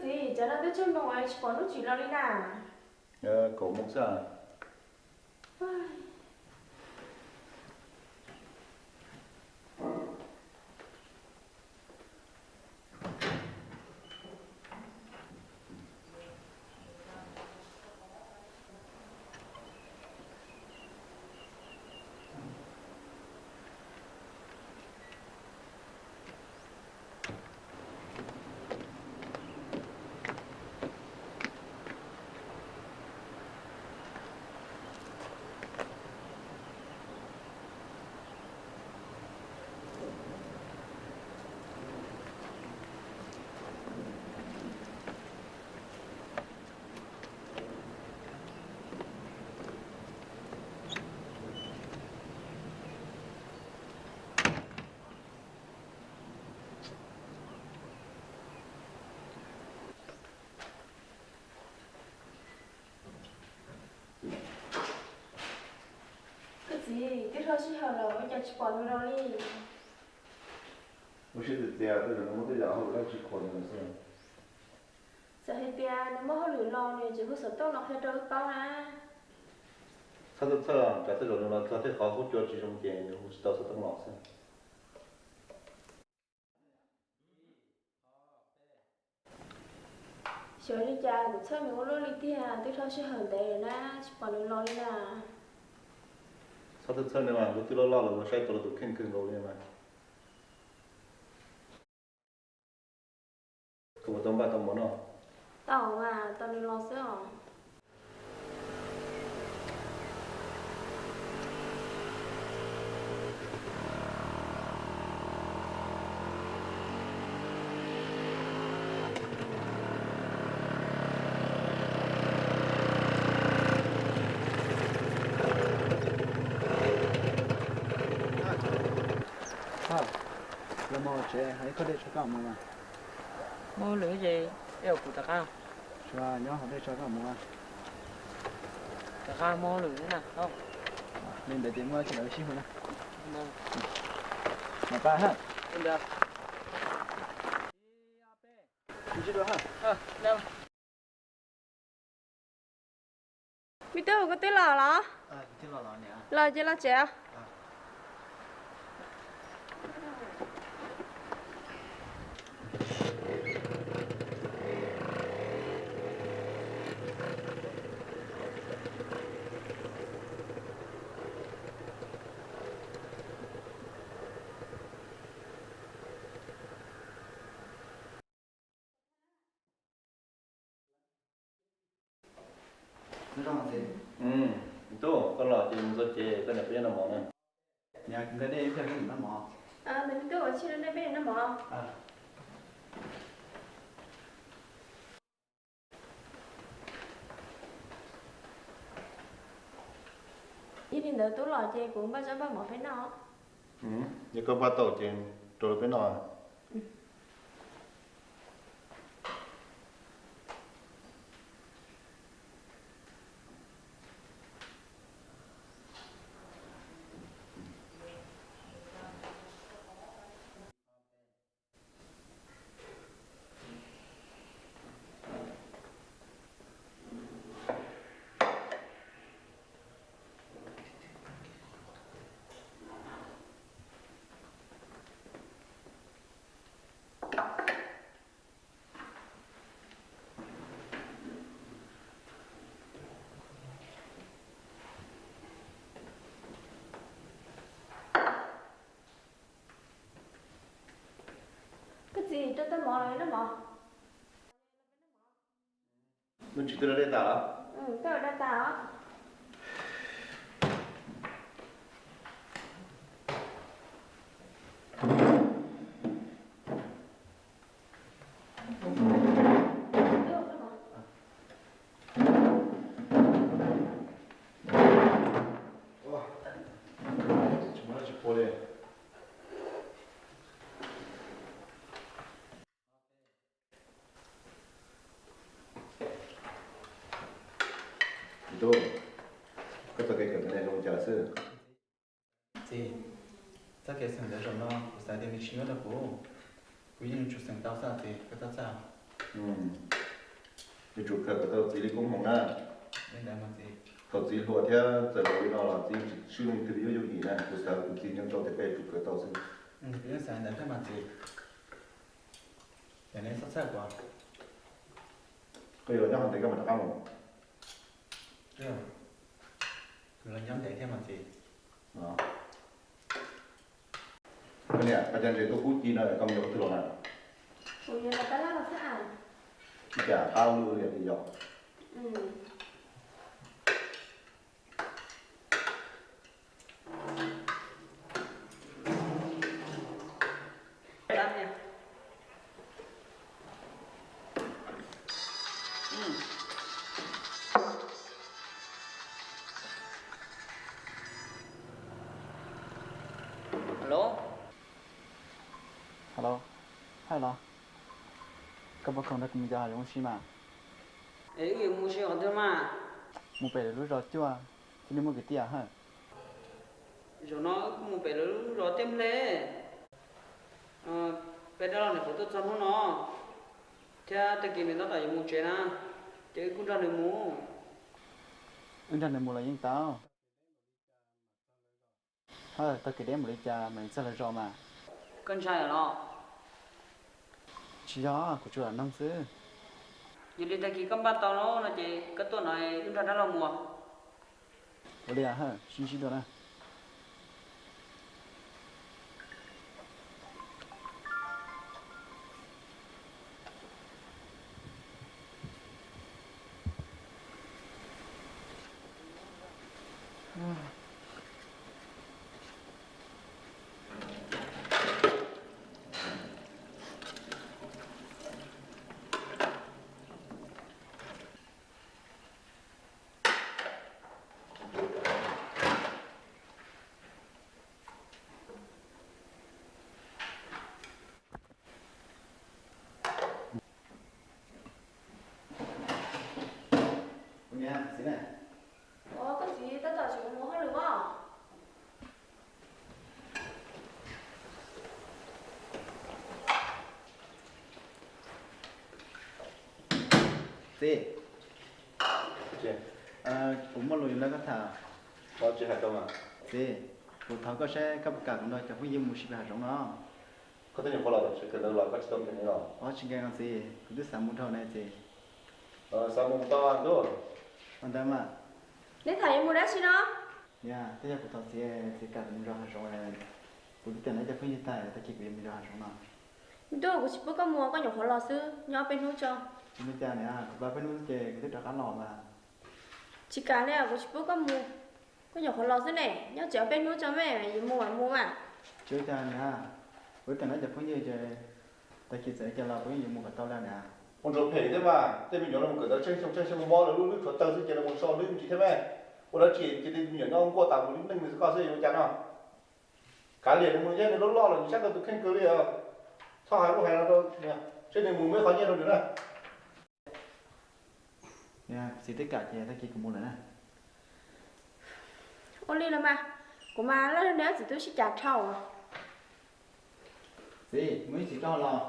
Txiv, cov no twb tsaus ntuj es tsis pom Nuj Tsim los li na. Kaum moos xwb. Koj txiv, twb dhau sij hawm lawm ua cas tsis pom nws los li? Ua siab tias tej zaum nws muaj tej yam hauj lwm dab tsi khuam nws xwb. Txawm hais tias nws muaj hauj lwm los nws tseem hu xov tooj los qhia rau wb paub na. Txhob txhawj, tsam tej zaum nws los txog tej qhov huab cua tsis zoo ces nws hu tsis tau xov tooj los xwb. Xyov li cas kuv txhawj nws ua luaj li tiag, twb dhau sij hawm ntev lawm na, tsis pom nws los li na. Txhob txhawj txhawj nws mas, lub twb loj loj lawm, saib tau lawv tus kheej kawg nkaus li mas. Koj puas tau npaj tau mov noj? Tau mas, tos nws los xwb os. Los mus tsev, hais ib khob dej tso koj mus mas. Muaj hauj lwm ces ib kuv rov qab. Tsuas nyob hauv dej tso koj mus. Rov qab muaj hauj lwm na. Li ntawd ces muaj tsis lawv sib hu na. Mam pab ha. Me tub, koj twb los los? Los ces los tsev. Tub, koj los ces mus txog ces koj niam peb noj mov na. Niam, nkag dej ib pliag peb noj mov. Tub, ua tshij dej peb noj mov. Ib li ntawd tub los ces kuv npaj zaub npaj mov peb noj. Yog koj npaj tau ces rau peb noj. Koj txiv, rau tau mov los noj mov. Nuj Tsim twb da dej tas los? Twb da tas os. Tub, koj txoj kev kawm ntawv ne zoo li cas xwb? Txiv, txoj kev xeem ntawv zaum no kuv xav tias nws tsis nyuaj rau kuv. Kuv yeej yuav tsum xeem tau xwb txiv, koj txhob txhawj. Yuav tsum kawm kom tau txiv li koob hmoov na. Thaum txiv hluas thiab txawm los li no los txiv tsis yooj twg yuav yooj yim na, kuv xav kuv txiv nco ntsoov tias peb yuav tsum kawm tau xwb. Koj yuav los nyob hov ntev koj mam rov qab mus. Koj niam, koj cov ntses tuaj kub ci no koj mus yuav qhov twg los na? Ua cas qab lub li yom? Hello. Hello, hais los? Koj puas khoom nrog kuv mus yos hav zoov ua si mas? Es wb yuav mus ua si qhov twg mas? Mus pem lawv lub zos cuaj, thiaj li muaj kwv tij hab. Zaum no wb kuj mus pem lawv lub zos tiaj nplej. Peb dab laug nws puas tuaj txog hnub no, thiab tag kis nws tab tom yuav mus tsev na, ces wb kuj nrog nws mus. Wb nrog nws mus los yeej tau. Hawj, tag kis deb npaum li cas mam li txog lawv zos mas. Koj ntshai lawm los? Tsis yog, kuv tsuas lam noog xwb. Yog li tag kis koj npaj tau no ces koj tuaj no wb nrog dab laug mus. Ua li hawj, sib ntsib dua na. Koj txiv tab tom tseem ua hauj lwm os. Txiv, kuv muaj lus yuav nrog koj tham. Txiv, kuv thov koj saib koj puas kam kuv nrog cov phooj ywg mus ua si pem hav zoov no. Koj twb nyuam qhuav los tsis kawm ntawv los koj tsis tau nkees li los? Tsis nkees os txiv, kuv twb xav mus dhau ne txiv. Xav mus tau ntuj. Ua ntawd mas. Neb tham yuav mus dab tsi no? Niam, twb yog kuv thov txiv, txiv kam kuv mus zov hav zoov, kuv twb tiam nrog cov phooj ywg tag, tag kis kuv yuav mus zov hav zoov no. Ntuj, kuv tsis pub koj mus, koj nyuam qhuav los xwb, nyob peb hnub tso. Tsis ua cas niam, kuv pab peb hnub ces kuv twb rov qab los mas. Tsis kam li, kuv tsis pub koj mus, koj nyuam qhuav los xwb ne, nyob tsev peb hnub tso mas, yuav mus mas mus mas. Tsis ua cas niam, kuv twb tiam nrog cov phooj ywg ces tag kis txawm li cas los kuv yeej yuav mus kom tau li niam. Ua ntsuag phem thiab mas, tej me nyuam no mus kawm ntawv tsheej xyoo tsheej xyoo mob lawv lub hlwb tshuav taw xwb ces los mus so lwb me ntsis thiab mas. Ua dab tsi ces tej me nyuam nyob nkuaj tas mus li neej li koj xwb yuav ua cas no. Kav liam nws mus, nws loj loj lawm nws sab tau tus kheej kawg li os. Txhob hais lub hais no rau, seb nws mus muab qhov nyiaj rau nws na. Txiv twb kam ces tag kis kuv mus lawm na. Ua li los mas, kuv mas laj neb txiv tub sib cav dhau. Txiv, mus ib txiv rau los.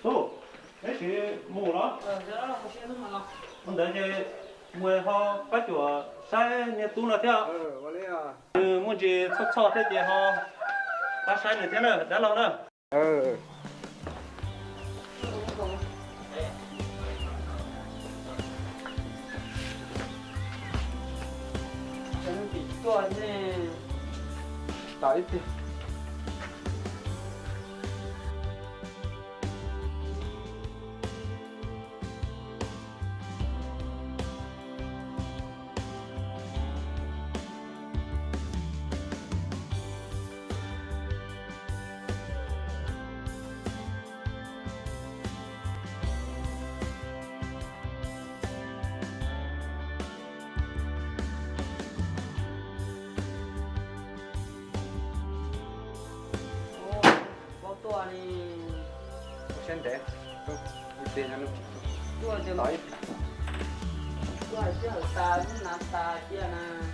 Tub, neb tsis mus los? Ua ntawd ces mus ho pab cuam saib niag tub no thiab. Nws muaj ntsis txhoj txhoj thiab ces ho pab saib nws thiab na dab laug na. Thiab ntev, ib pliag nyob no tsis tuaj, tuaj sij hawm tas, lub hnav tas cia na.